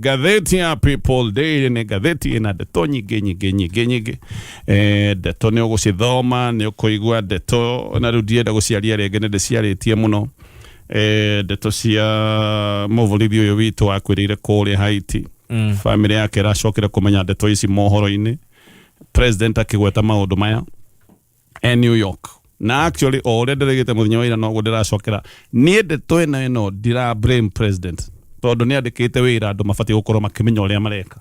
Ngathĩti ya People Daily nĩ ngathĩti ĩna ndeto nyingĩ nyingĩ nyingĩ nyingĩ. Eh, ndeto nĩ ũgũcithoma, nĩ ũkũigua ndeto na rĩu ndienda gũciaria rĩngĩ nĩ ndĩciarĩtie mũno. Eh, ndeto cia mũborithi ũyũ witũ wakuĩrĩire kũrĩa Haiti. Famĩlĩ yake ĩracokire kũmenya ndeto ici mohoro-inĩ. President akĩgweta maũndũ maya e New York na actually o ũrĩa ndĩrĩgĩte mũthenya wa ira noguo ndĩracokera niĩ ndeto ĩno ĩno ndira blame president tondũ nĩ andĩkĩte wĩra andũ mabatiĩ gũkorwo makĩmenya ũrĩa mareka.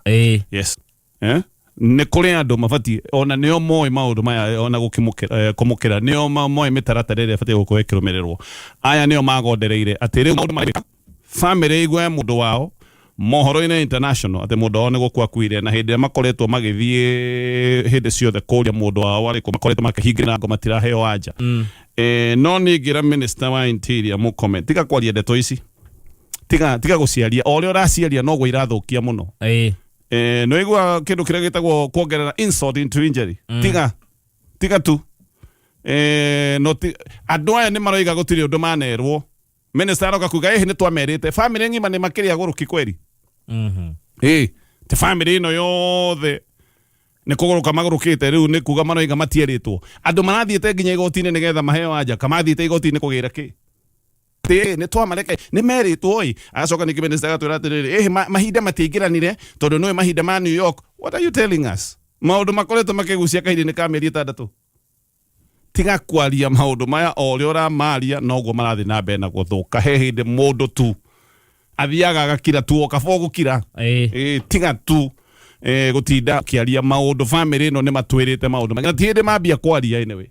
Yes, eh? Nĩ kũrĩ andũ mabatiĩ ona nĩo moĩ maũndũ maya ona gũkĩmũkĩra, kũmũkĩra nĩo moĩ mĩtaratara ĩrĩa ĩbatiĩ gũkorwo ĩkĩrũmĩrĩrwo. Aya nĩo magondereire atĩ rĩu maũndũ mareka famĩlĩ ĩigue mũndũ wao mohoro-inĩ international atĩ mũndũ wao nĩ gũkua akuire, na hĩndĩ ĩrĩa makoretwo magĩthiĩ hĩndĩ ciothe kũria mũndũ wao arĩ kũ, makoretwo makĩhingĩra mĩrango, matiraheo anja. No niĩ ngĩra minister wa interior Murkomen, tiga kwaria ndeto ici, tiga gũciaria, o ũrĩa ũraciaria noguo irathũkia mũno. Nĩ waigua kĩndũ kĩrĩa gĩtagwo kuongerera insult into injury? Tiga tu. No ti, andũ aya nĩ maroiga gũtirĩ ũndũ manerwo. Minister aroka kuga ĩhĩ nĩ twamerĩte famĩlĩ ng'ima nĩ makĩrĩ agũrũki kweri. Ĩ ti famĩlĩ ĩno yothe nĩ kũgũrũka magũrũkĩte, rĩu nĩ kuga maroiga matierĩtwo. Andũ marathiĩte nginya igoti-inĩ nĩgetha maheo anja, kamathiĩte igoti-inĩ kũgĩra kĩ? Atĩ nĩ twamareka nĩ merĩtwo ĩ. Agacoka ningĩ minister agatwĩra atĩrĩrĩ, ĩhĩ mahinda matiaingĩranire tondũ nĩũĩ mahinda ma New York. What are you telling us? Maũndũ makoretwo makĩgucia kahinda-inĩ ka mĩeri 6. Tiga kwaria maũndũ maya, o ũrĩa ũramaria noguo marathiĩ na mbere na gũthũka. He hĩndĩ mũndũ tu athiaga agakira tu, o kaba ũgũkira. Tiga tu gũtinda ũkĩaria maũndũ. Famĩlĩ ĩno nĩ matwĩrĩte maũndũ maingĩ na ti hĩndĩ mambia kwaria. Anyway,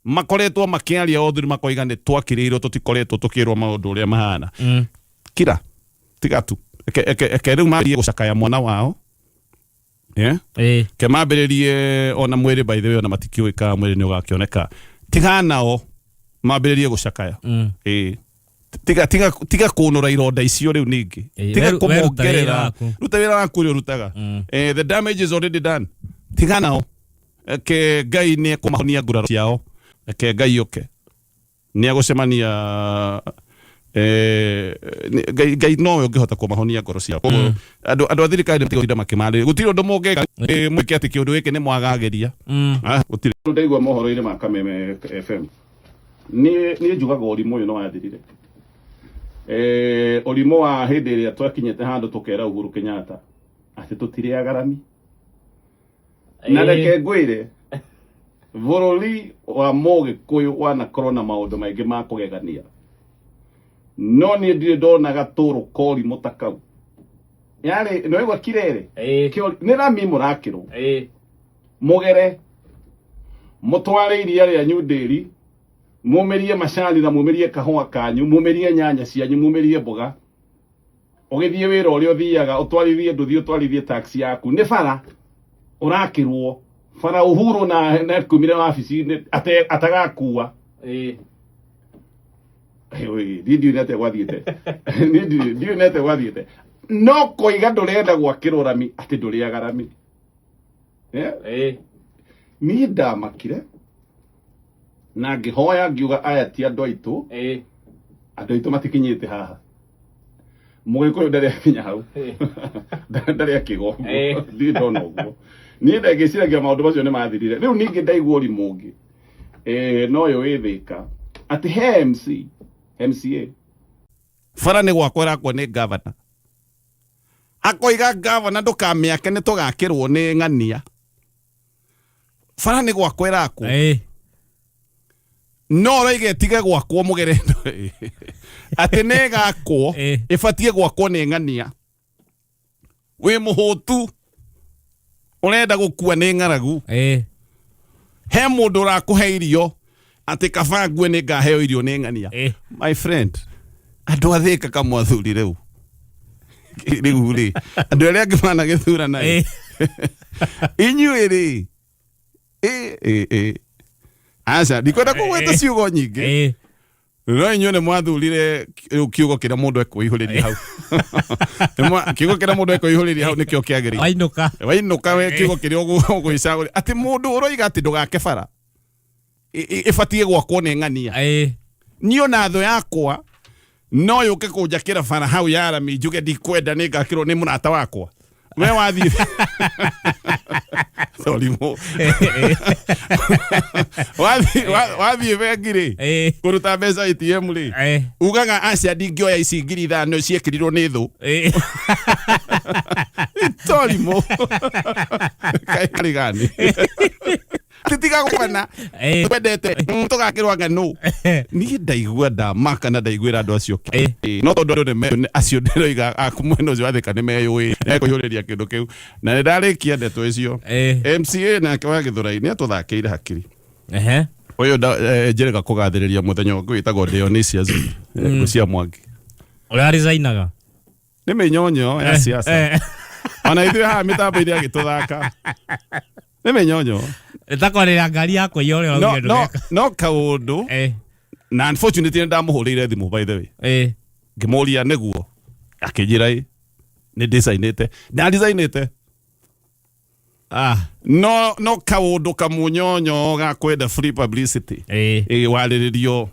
makoretwo makĩaria o thuri makoiga nĩ twakirĩirwo, tũtikoretwo tũkĩrwo maũndũ ũrĩa mahana. Kira, tiga tu. Eke rĩu mambĩrĩrie gũcakaya mwana wao. Yeah? Ke mambĩrĩrie ona mwĩrĩ, by the way, ona matikĩũĩ kana mwĩrĩ nĩ ũgakĩoneka. Tiga nao mambĩrĩrie gũcakaya. Ĩĩ. Tiga kũnũra ironda icio rĩu ningĩ. Tiga We ruta wĩra kũmongerera. waku. Ruta wĩra waku ũrĩa ũrutaga. The damage is already done. Tiga nao. Reke Ngai nĩ ekũmahonia nguraro ciao. Reke Ngai oke. Nĩ egũcemania Ngai, Ngai nowe ũngĩhota kũmahonia ngoro ciao. Koguo andũ a thirikari nĩ matigũtinda makĩmarĩria. Gũtirĩ ũndũ mũngĩka mwĩke atĩ kĩũndũ gĩkĩ nĩ mwagagĩria. Ah, gũtirĩ. Ndaigua mohoro-inĩ ma Kameme FM. Niĩ njugaga ũrimũ ũyũ nĩ wathirire. Ũrimũ wa hĩndĩ ĩrĩa twakinyĩte handũ tũkera Uhuru Kenyatta atĩ tũtirĩ agarami. Na reke ngwĩre, bũrũri wa Mũgĩkũyũ wanakorwo na maũndũ maingĩ ma kũgegania, no niĩ ndirĩ ndona gatũrũ korimũ ta kau. Yarĩ nĩ waigua kirere? Nĩ rami mũrakĩrwo mũgere mũtware iria rĩanyu ndĩri, mumĩrie macani na mumĩrie kahũa kanyu, mumĩrie nyanya cianyu, mumĩrie mboga, ũgĩthiĩ wĩra ũrĩa ũthiaga, ũtwarithie nduthi, ũtwarithie taxi yaku, nĩ bara ũrakĩrwo bara. Uhuru na kumire wabici-inĩ atagakua. Niĩ ndiũĩ nĩ atĩa gwathiĩte, niĩ ndiũĩ nĩ atĩa gwathiĩte, no koiga ndũrenda gwakĩrwo rami atĩ ndũrĩaga rami. Niĩ ndamakire na ngĩhoya ngiuga aya ti andũ aitũ. Andũ aitũ matikinyĩte haha. Mũgĩkũyũ ndarĩ akinya hau, ndarĩ akĩgwa ũguo. Ndirĩ ndona ũguo. Niĩ ndengĩciragia maũndũ macio nĩ mathirire. Rĩu ningĩ ndaigua ũrimũ ũngĩ, no ũyũ wĩ Thĩka, atĩ he MC, MCA, bara nĩ gwakwo ĩrakwo nĩ gavana, akoiga gavana ndũkamĩake nĩ tũgakĩrwo nĩ ng'ania. Bara nĩ gwakwo ĩrakwo, no ũroiga ĩtige gwakwo mũgerendo, atĩ nĩ ĩgakwo, ĩbatiĩ gwakwo nĩ ng'ania. Wĩ mũhũtu, ũrenda gũkua nĩ ng'aragu. He mũndũ ũrakũhe irio atĩ kaba ngue nĩ ngaheo irio nĩ ng'ania. My friend, andũ a Thĩka kamwathuri rĩu rĩu rĩ, andũ arĩa angĩ managĩthurana ĩ, inyuĩ rĩ, ĩ, ĩ, ĩ. Aca ndikwenda kũgweta ciugo nyingĩ, no inyuĩ nĩ mwathurire rĩu kiugo kĩrĩa mũndũ ekwĩihũrĩria hau. Kiugo kĩrĩa mũndũ ekwĩihũrĩria hau nĩkĩo kĩagĩrĩire. Wainũka. Wainũka we, kiugo kĩrĩa ũgwĩcagũria atĩ mũndũ ũroiga atĩ ndũgake bara ĩbatiĩ gwakwo nĩ ng'ania. Niĩ ona thũ yakwa. No yũke kũnjakĩra bara hau ya rami njuge ndikwenda nĩ ngakĩrwo nĩ mũrata wakwa we wathiĩ sorry mo wathiĩ wathiĩ bengi rĩ kũruta mbeca ATM rĩ ugaga aca ndingĩoya ici 5,000 ciĩkĩrirwo nĩ thũ. Sorry mo kaĩ gani titiga gũkana twendete tũgakĩrwo ng'ano. Niĩ ndaigua ndamaka na ndaiguĩra andũ acio. No tondũ andũ nĩ acio ndĩroiga aku mwena ũcio wa Thĩka nĩ meyũĩ ekũihũrĩria kĩndũ kĩu na nĩ ndarĩkia ndeto icio. MCA nake wa Gĩthũrai nĩ atũthakĩire hakiri. Ũyũ njĩrĩga kũgathĩrĩria mũthenya ũngĩ wĩtagwo Dionysius Ngũcia Mwangi. Ũrĩa resignaga. Nĩ mĩnyonyo ya siasa. Ona ithuĩ haha mĩtambo-inĩ agĩtũthaka. Nĩ mĩnyonyo. Ĩtakwarĩra ngari yakwa iyo ũrĩa No, waugire no, ndũgeka. no kaũndũ na unfortunately nĩ ndamũhũrĩire thimũ by the way. Ngĩmũria nĩguo akĩnjĩra ĩ nĩ ndĩcainĩte ndaricainĩte. No no kaũndũ kamunyonyo ga kwenda free publicity. Ĩ warĩrĩrio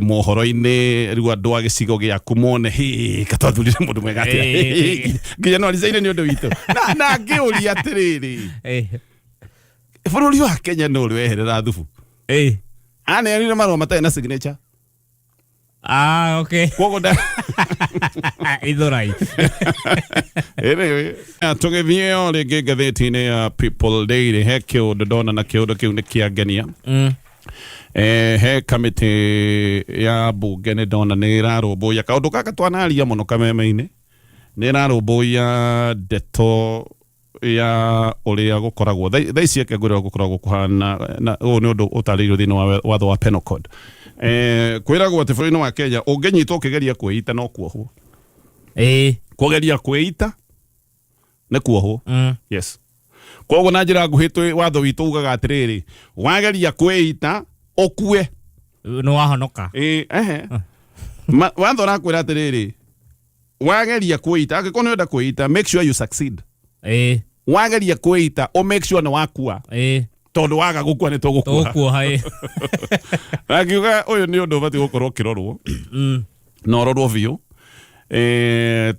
mohoro-inĩ rĩu andũ a gĩcigo gĩaku mone hĩ katwathurire mũndũ mwega atĩa. Nginya no resign nĩ ũndũ witũ na na ngĩũria atĩrĩrĩ bũrũri wa Kenya nĩ ũrĩ weherera thubu aneanire marũa matarĩ na signature. Ah, okay. Koguo nda Ithurai. Anyway, tũgĩthiĩ o rĩngĩ ngathĩti-inĩ ya People Daily he kĩũndũ ndona na kĩũndũ kĩu nĩ kĩangenia. He kamĩtĩ ya mbunge nĩ ndona nĩ ĩrarũmbũiya kaũndũ gaka twanaria mũno kameme-inĩ nĩ ĩrarũmbũiya ndeto ya ũrĩa gũkoragwo thaa ici eke ngwĩre gũkoragwo kũhana na ũyũ nĩ ũndũ ũtarĩirio thĩinĩ wa watho wa Penal Code. Kwĩragwo atĩ bũrũri-inĩ wa Kenya ũngĩnyitwo ũkĩgeria kwĩita no kuohwo. Kũgeria kwĩita nĩ kuohwo. Yes. Koguo na njĩra nguhĩ twĩ watho witũ ugaga atĩrĩrĩ, wageria kwĩita ũkue. Nĩ wahonoka. Ĩĩ, ehe. Watho ũrakwĩra atĩrĩrĩ, wageria kwĩita, angĩkorwo nĩ ũrenda kwĩita, make sure you succeed. Wageria kwĩita, ũ make sure nĩ wakua. Tondũ waga gũkua nĩ tũgũkuoha. Tũgũkuoha, ĩĩ. Na ngiuga ũyũ nĩ ũndũ ũbatiĩ gũkorwo ũkĩrorwo. Na ũrorwo biũ.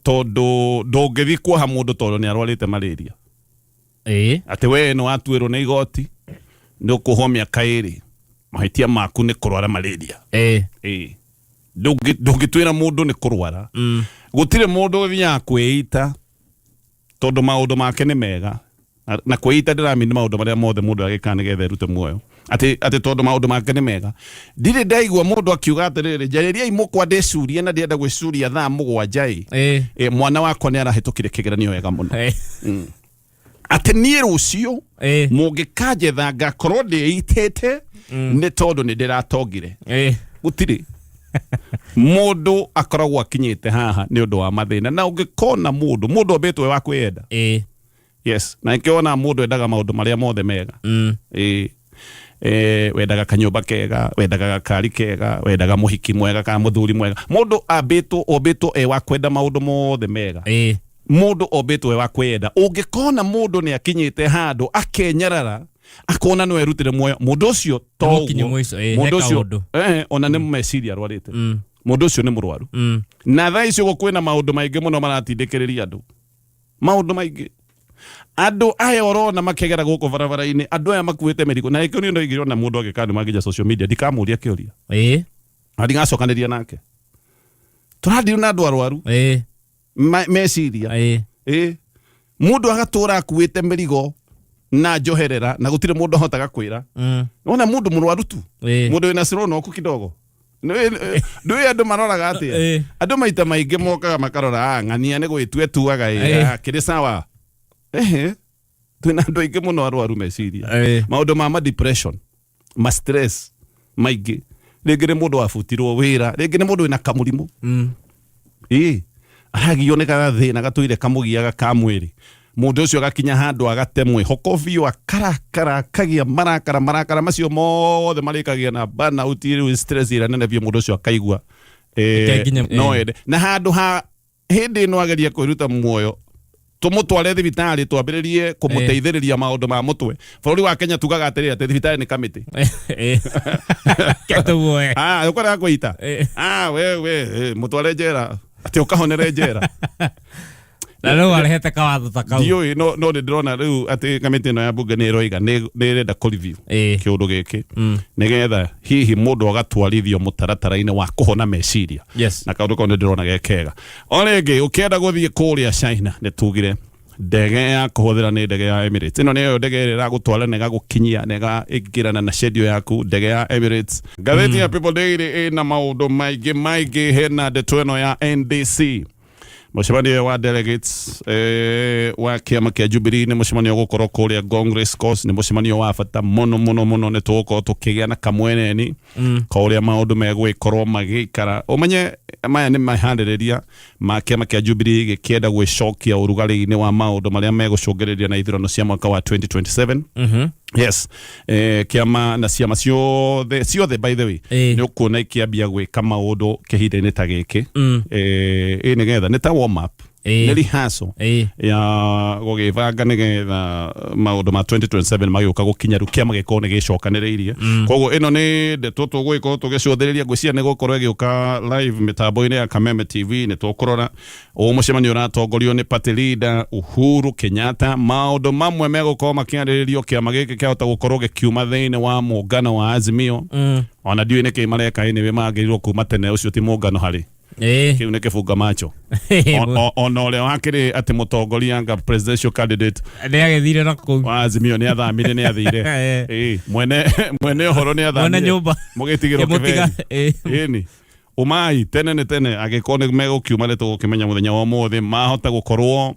Tondũ ndũngĩthiĩ kuoha mũndũ tondũ nĩ arwarĩte malaria. Atĩ we nĩ watuĩrwo nĩ igoti, nĩ ũkuohwo mĩaka 2. Mahĩtia maku nĩ kũrwara malaria. Ndũngĩtuĩra mũndũ nĩ kũrwara. Gũtirĩ mũndũ ũthiaga kwĩita tondũ maũndũ make nĩ mega. Na kwĩita ndĩramini maũndũ marĩa mothe mũndũ agĩkaga nĩgetha erute muoyo. Atĩ tondũ maũndũ make nĩ mega. Ndirĩ ndaigua mũndũ akiuga atĩrĩrĩ, njarĩriai mũkwa ndĩcurie na ndĩrenda gwĩcuria thaa 7 ĩ. Mwana wakwa nĩ arahĩtũkire kĩgeranio wega mũno. Atĩ niĩ rũciũ mũngĩkanjetha ngakorwo ndĩitĩte nĩ tondũ nĩ ndĩratongire. Gũtirĩ. Mũndũ akoragwo akinyĩte haha nĩ ũndũ wa mathĩna. Na ũngĩkona mũndũ, mũndũ ombĩtwo wa kwĩyenda. Yes. Na nĩkĩo mũndũ endaga maũndũ marĩa mothe mega. Wendaga kanyũmba kega, wendaga gakari kega, wendaga mũhiki mwega kana mũthuri mwega. Mũndũ ambĩtwo, ombĩtwo e wa kwenda maũndũ mothe mega. Mũndũ ombĩtwo e wa kwĩyenda. Ũngĩkona mũndũ nĩ akinyĩte handũ akenyarara, akona no erutĩre muoyo, mũndũ ũcio to Nĩ mũkinyu ũguo. mũico, Mũndũ he ũcio, kaũndũ. ona nĩ meciria arwarĩte. Mũndũ ũcio nĩ mũrwaru. Na thaa ici ũguo kwĩna maũndũ maingĩ mũno maratindĩkĩrĩria andũ. Maũndũ maingĩ. Andũ aya ũrona makĩgera gũkũ barabara-inĩ, andũ aya makuĩte mĩrigo. Na gĩkĩo niĩ ndoigire ona mũndũ angĩka nĩ mangĩnja social media, ndikamũria kĩũria. Na ndigacokanĩria nake. Tũrandirwo na andũ arwaru. Meciria. Mũndũ agatũra akuĩte mĩrigo na njoherera na gũtirĩ mũndũ ahotaga kwĩra. Wona mũndũ mũrwaru tu. Mũndũ wĩna stroke kidogo. Ndũĩ andũ maroraga atĩa? Andũ maita maingĩ mokaga makarora, ng'ania nĩ gwĩtua etuaga, kĩrĩ sawa. Ehe. Twĩna andũ aingĩ mũno arwaru meciria. Maũndũ ma depression, ma stress maingĩ. Rĩngĩ nĩ mũndũ wabutirwo wĩra, rĩngĩ nĩ mũndũ wĩna kamũrimũ. Aragio nĩ gathĩna gatũire kamũgiaga ka mwĩrĩ. Mũndũ ũcio agakinya handũ agate mwĩhoko biũ, akarakara, akagia marakara, marakara macio mothe marĩkagia na burnout, rĩu stress ĩrĩa nene biũ mũndũ ũcio akaigua, Ĩkenginya, no ende. Na handũ ha hĩndĩ ĩno ageria kwĩruta muoyo, Tũmũtware thibitarĩ, twambĩrĩrie kũmũteithĩrĩria maũndũ ma mũtwe. Bũrũri wa Kenya tugaga atĩrĩrĩ, atĩ thibitarĩ nĩ kamĩtĩ. Ketuoe. Ah, ũkũrega kwĩita. Ah, we we mũtware njera, atĩ ũkahonere njera. Na rĩu arehete kawatho ta kau. Ndiũĩ, no nĩ ndĩrona rĩu atĩ kamĩtĩ ĩno ya bunge nĩ ĩroiga nĩ ĩrenda kũ review kĩũndũ gĩkĩ, nĩgetha hihi mũndũ agatwarithio mũtaratara-inĩ wa kũhona meciria. Na kaũndũ kau nĩ ndĩrona ge kega. O rĩngĩ, ũkĩenda gũthiĩ kũrĩa China, nĩ tugire ndege ya kũhũthĩra nĩ ndege ya Emirates. Ĩno nĩyo ndege ĩrĩa ĩragũtwara na ĩgagũkinyia na ĩgaingĩrana na schedule yaku, ndege ya Emirates. Ngathĩti ya People Daily ĩna maũndũ maingĩ maingĩ. Hena ndeto ĩno ya NDC, mũcemanio ũyũ wa delegates wa kĩama kĩa Jubilee. Nĩ mũcemanio ũgũkorwo kũrĩa Ngong Race Course. Nĩ mũcemanio wa bata mũno mũno mũno. Nĩ tũgũkorwo tũkĩgĩa na kamweneni ka ũrĩa maũndũ megũgĩkorwo magĩikara. Ũmenye maya nĩ maharĩrĩria ma kĩama kĩa Jubilee gĩkĩenda gwĩcokia ũrugarĩ-inĩ wa maũndũ marĩa megũcũngĩrĩria na ithurano cia mwaka wa 2027. Yes, kĩama na ciama ciothe ciothe, by the way, nĩ ũkuona ikĩambia gwĩka maũndũ kĩhinda-inĩ ta gĩkĩ, ĩ nĩgetha nĩ ta warm up, nĩ rehearsal ya gũgĩbanga nĩgetha maũndũ ma 2027 magĩũka gũkinya, rĩu kĩama gĩkorwo nĩ gĩcokanĩrĩirie. Koguo ĩno nĩ ndeto tũgũgĩkorwo tũgĩcũthĩrĩria. Ngwĩciria nĩ gũkorwo ĩgĩũka live mĩtambo-inĩ ya Kameme TV. Nĩ tũkũrora ũũ mũcemanio ũratongorio nĩ party leader Uhuru Kenyatta. Maũndũ mamwe megũkorwo makĩarĩrĩrio, kĩama gĩkĩ kĩahota gũkorwo gĩkiuma thĩinĩ wa mũngano wa Azimio. Ona ndiũĩ nĩkĩ mareka. Anyway, magĩrĩirwo kuma tene. Ũcio ti mũngano harĩ kĩu nĩ kĩbunga macho. Ona ũrĩa wakĩrĩ atĩ mũtongoria anga presidential candidate Nĩ agĩthire na kũu. wa Azimio nĩ athamire, nĩ athire. Ĩĩ, mwene ũhoro nĩ mwene athamire. Nyũmba. Mũgĩtigĩrwo Kĩmũtiga. kĩberi. Ĩni umai tene nĩ tene. Angĩkorwo nĩ megũkiuma, nĩ tũgũkĩmenya mũthenya wa ũmũthĩ. Mahota gũkorwo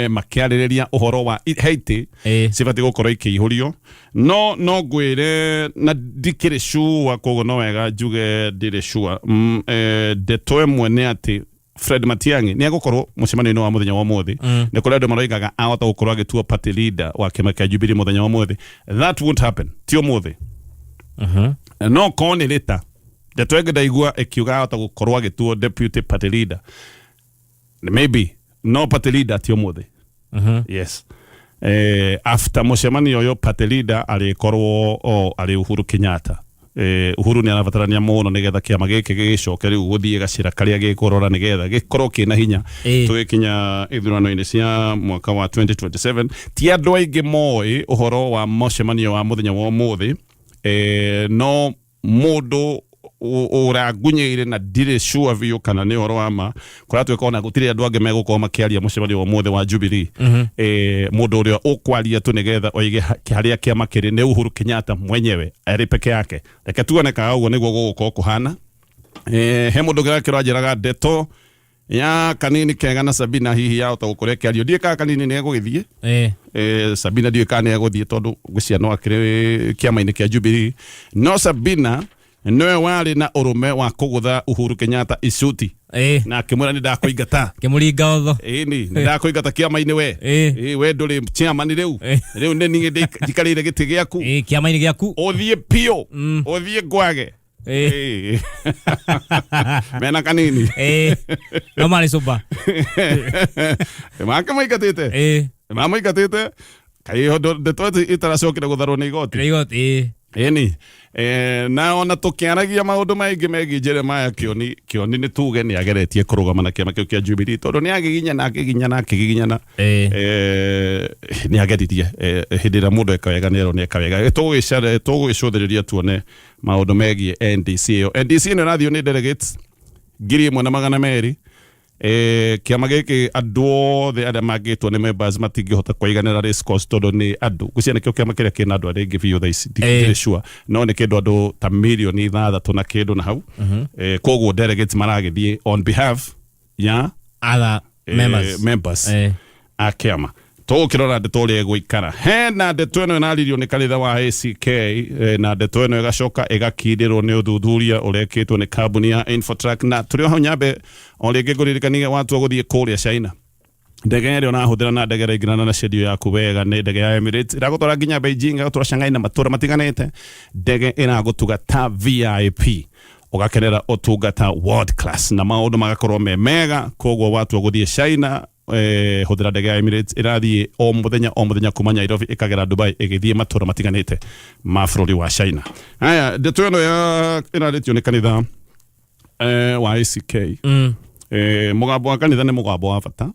makĩarĩrĩria ũhoro wa Haiti cibatiĩ gũkorwo ikĩihũrio. No ngwĩre na ndikĩrĩ sure, koguo no wega njuge ndirĩ sure. Ndeto ĩmwe nĩ atĩ Fred Matiang'i nĩ egũkorwo mũcemanio-inĩ wa mũthenya wa ũmũthĩ. Nĩ kũrĩ andũ maroigaga ahota gũkorwo agĩtuo party leader wa kĩama kĩa Jubilee mũthenya wa ũmũthĩ. That won't happen, ti ũmũthĩ. No korwo nĩ rĩta ndeto ĩngĩ ndaigua ĩkiuga ahota gũkorwo agĩtuo deputy party leader maybe, no party leader ti ũmũthĩ. Yes, after mũcemanio ũyũ, party leader arĩkorwo o arĩ Uhuru Kenyatta. Uhuru nĩ arabatarania mũno nĩgetha kĩama gĩkĩ gĩgĩcoke rĩu gũthiĩ gacĩra karĩa gĩkũrora nĩgetha gĩkorwo kĩna hinya tũgĩkinya ithurano-inĩ cia mwaka wa 2027. Ti andũ aingĩ moĩ ũhoro wa mũcemanio wa mũthenya wa ũmũthĩ, no mũndũ ũrangunyĩire na ndirĩ sure biũ kana nĩ ũhoro wa ma, kũratuĩka ona gũtirĩ andũ angĩ megũkorwo makĩaria mũcemanio wa ũmũthĩ wa Jubilee. Mũndũ ũrĩa ũkwaria tu nĩgetha oige harĩa kĩama kĩrĩ nĩ Uhuru Kenyatta mwenyewe arĩ peke yake. Reke tuone kana ũguo nĩguo gũgũkorwo kũhana. He mũndũ kĩrakĩranjĩraga ndeto ya Kanini Kega na Sabina hihi yahota gũkorwo ĩkĩario. Ndiũĩ kana Kanini nĩ egũgĩthiĩ. Sabina ndiũĩ kana nĩ egũthiĩ, tondũ ngwĩciria no akĩrĩ kĩama-inĩ kĩa Jubilee, no Sabina nĩwe warĩ na ũrũme wa kũgũtha Uhuru Kenyatta icuti na akĩmwĩra, "Nĩ ndakũingata." Kĩmũringa otho. Ĩni, "Nĩ ndakũingata kĩama-inĩ we." Ĩ, "We ndũrĩ chairman rĩu. Rĩu nĩ niĩ njikarĩire gĩtĩ gĩaku." Kĩama-inĩ gĩaku. "Ũthiĩ biũ, ũthiĩ ngwage." Ĩ. Mena Kanini. No marĩ cũmba. Makĩmũingatĩte, mamũingatĩte kaĩ ndeto ĩtaracokire gũtharwo nĩ igoti. Nĩ igoti. Ĩni, na ona tũkĩaragia maũndũ maingĩ megiĩ Jeremiah Kioni. Kioni nĩ tuge nĩ ageretie kũrũgama na kĩama kĩu kĩa Jubilee, tondũ nĩ agĩginyana, akĩginyana, akĩgiginyana. Nĩ ageririe. Hĩndĩ ĩrĩa mũndũ eka wega nĩ erwo nĩ eka wega. Tũgũgĩcũthĩrĩria tuone maũndũ megiĩ NDC ĩyo. NDC ĩno ĩrathio nĩ delegates 1200. Kĩama gĩkĩ, andũ othe arĩa mangĩtwo nĩ members matingĩhota kũiganĩra race course, tondũ nĩ andũ, ngwĩciria nĩkĩo kĩama kĩrĩa kĩna andũ arĩa aingĩ biũ thaa ici. Ndirĩ sure, no nĩ kĩndũ andũ ta 6 mirioni na kĩndũ na hau. Koguo delegates maragĩthiĩ on behalf ya other members. Members a kĩama. Tũgũkĩrora ndeto ũrĩa ĩgũikara. Hena ndeto ĩno ĩraririo nĩ kanitha wa ACK, na ndeto ĩno ĩgacoka ĩgakindĩrwo nĩ ũthuthuria ũrekĩtwo nĩ kambuni ya Infotrack. Na tũrĩ o hau, nyambe o rĩngĩ ngũririkanie, watua gũthiĩ kũrĩa China, ndege ĩrĩa ũrahũthĩra na ndege ĩraingĩrana na schedule yaku wega nĩ ndege ya Emirates. Ĩragũtwara nginya Beijing, ĩgagũtwara Shanghai na matũra matiganĩte. Ndege ĩragũtuga ta VIP, ũgakenera ũtungata world class na maũndũ magakorwo me mega. Koguo watua gũthiĩ China, Hũthĩra ndege ya Emirates ĩrathiĩ o mũthenya o mũthenya kuma Nairobi ĩkagera Dubai ĩgĩthiĩ matũra matiganĩte ma bũrũri wa China. Haya, ndeto ĩno ya ĩrarĩtio nĩ kanitha wa ACK. Mũgambo wa kanitha nĩ mũgambo wa bata.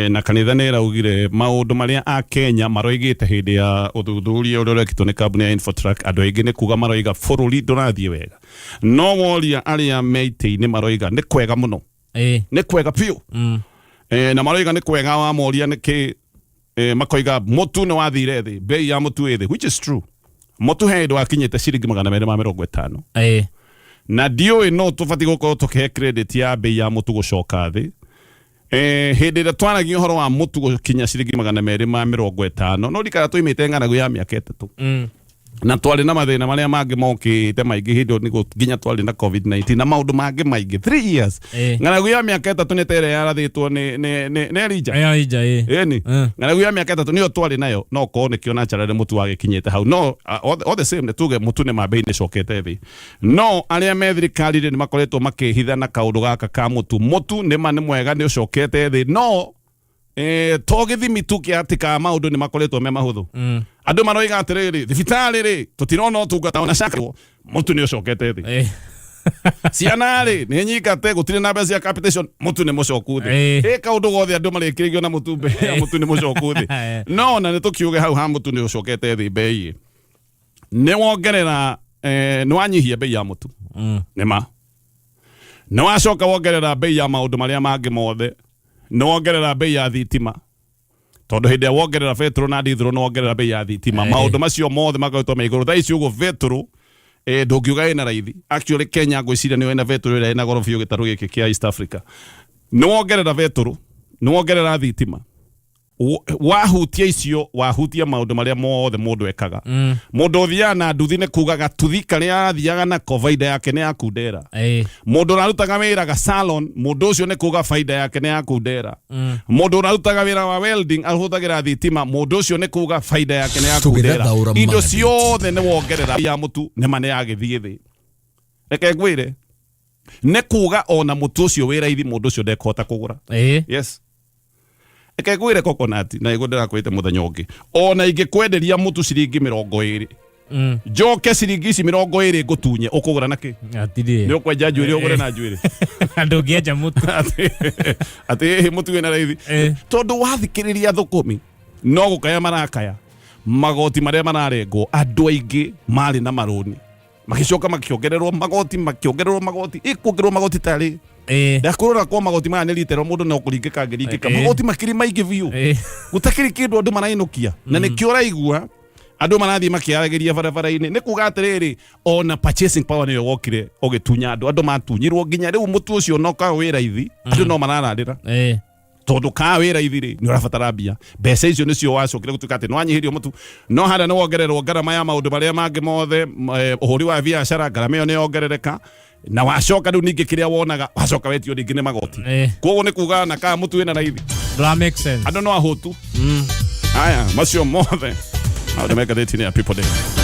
Na kanitha nĩ ĩraugire maũndũ marĩa akenya maroigĩte hĩndĩ ya ũthuthuria ũrĩa ũrekĩtwo nĩ kambuni ya Infotrack, andũ aingĩ nĩ kuga maroiga bũrũri ndũrathiĩ wega, no woria arĩa me itĩ-inĩ maroiga nĩ kwega mũno, nĩ kwega biũ. Na maroiga nĩ kwega, wamoria nĩkĩ, makoiga mũtu nĩ wathire thĩ, bei ya mũtu ĩ thĩ, which is true. Mũtu he hĩndĩ wakinyĩte ciringi 250. Na ndiũĩ no tũbatiĩ gũkorwo tũkĩhe credit ya bei ya mũtu gũcoka thĩ. Hĩndĩ ĩrĩa twaragia ũhoro wa mũtu gũkinya ciringi 250, no rikara tũimĩte ng'aragu ya mĩaka 3. Na twarĩ na mathĩna marĩa mangĩ mokĩte maingĩ hĩndĩ ĩyo nĩguo nginya twarĩ na COVID-19 na maũndũ mangĩ maingĩ, 3 years. Ng'aragu ya mĩaka 3 nĩ ta ĩrĩa yarathĩtwo nĩ Elijah. Elijah, ĩĩ. Ĩni. Ng'aragu ya mĩaka 3 nĩyo twarĩ nayo, no korwo nĩkĩo naturally mũtu wagĩkinyĩte hau, no all the same nĩ tuge mũtu nĩ ma bei nĩ ĩcokete thĩ, no arĩa me thirikari-rĩ nĩ makoretwo makĩhitha na kaũndũ gaka ka mũtu. Mũtu nĩ ma nĩ mwega, nĩ ũcokete thĩ, no to gĩthimi tu kĩa atĩ ka maũndũ nĩ makoretwo me mahũthũ. Andũ maroiga atĩrĩrĩ, thibitarĩ rĩ tũtirona ũtungata ona cakwo, mũtu nĩ ũcokete thĩ. Ciana rĩ nĩ nyingate, gũtirĩ na mbeca cia capitation, mũtu nĩ mũcoku thĩ. Ĩ kaũndũ gothe andũ marĩkĩrĩgio na mũtu, mbei ya mũtu nĩ mũcoku thĩ. No ona nĩ tũkiuge hau ha mũtu nĩ ũcokete thĩ mbei, nĩ wongerera, nĩ wanyihia bei ya mũtu. Nĩ ma nĩ wacoka wongerera bei ya maũndũ marĩa mangĩ mothe, nĩ wongerera bei ya thitima, tondũ hĩndĩ ĩrĩa wongerera betũrũ na ndithũrũ nĩ wongerera bei ya thitima. Maũndũ macio mothe makoretwo me igũrũ thaa ici ũguo. Betũrũ, ndũngiuga ĩna raithi. Actually Kenya ngwĩciria nĩyo ĩna betũrũ ĩrĩa ĩna goro biũ gĩtarũ gĩkĩ kĩa East Africa. Nĩ wongerera betũrũ, nĩ wongerera thitima, wahutia icio, wahutia maũndũ marĩa mothe mũndũ ekaga. Mũndũ ũthiaga na nduthi nĩ kuga gatuthi karĩa athiaga nako baida yake nĩ yakundera. Mũndũ ũrarutaga wĩra ga salon, mũndũ ũcio nĩ kuga baida yake nĩ yakundera. Mũndũ ũrarutaga wĩra wa welding ahũthagĩra thitima, mũndũ ũcio nĩ kuga baida yake nĩ yakundera. Tũgĩthathaũra Indo magathĩti. ciothe nĩ wongerera ya mũtu nĩ ma nĩ yagĩthiĩ thĩ. Reke ngwĩre, nĩ kuga ona mũtu ũcio wĩ raithi mũndũ ũcio ndekũhota kũgũra. Yes, reke ngwĩre coconut, na ĩguo ndĩrakwĩte mũthenya ũngĩ, ona ingĩkwenderia mũtu ciringi 20, njoke ciringi ici 20 ngũtunye, ũkũgũra na kĩ? Atirĩ. Nĩ ũkwenja njuĩrĩ ũgũre na njuĩrĩ? Ndũngĩenja mũtu. Atĩ ĩhĩ mũtu wĩna raithi. Tondũ wathikĩrĩria thũkũmi no gũkaya marakaya magoti marĩa mararengwo. Andũ aingĩ marĩ na marũni magĩcoka makĩongererwo magoti, makĩongererwo magoti, ĩkuongererwo magoti tarĩ ndakũrora kwa magoti maya nĩ ritero mũndũ no kũringĩka angĩringĩka. Magoti makĩrĩ maingĩ biũ, gũtakĩrĩ kĩndũ andũ marainũkia, na nĩkĩo ũraigua andũ marathiĩ makĩaragĩria barabara-inĩ. Nĩ kuga atĩrĩrĩ, ona purchasing power nĩyo wokire ũgĩtunya andũ. Andũ matunyirwo nginya rĩu mũtu ũcio no ka wĩ raithi, andũ no marararĩra, tondũ ka wĩ raithi rĩ nĩ ũrabatara mbia. Mbeca icio nĩcio wacokire gũtuĩka atĩ nĩ wanyihĩrio mũtu, no harĩa nĩ wongererwo ngarama ya maũndũ marĩa mangĩ mothe, ũhũri wa biacara, ngarama ĩyo nĩ yongerereka, na wacoka rĩu ningĩ kĩrĩa wonaga wacoka wetio rĩngĩ nĩ magoti. Koguo nĩ kuga na ka mũtu wĩna raithi, Ndũra make sense. Andũ no ahũtu. Haya, macio mothe maũndũ me ngathĩti-inĩ ya People Daily.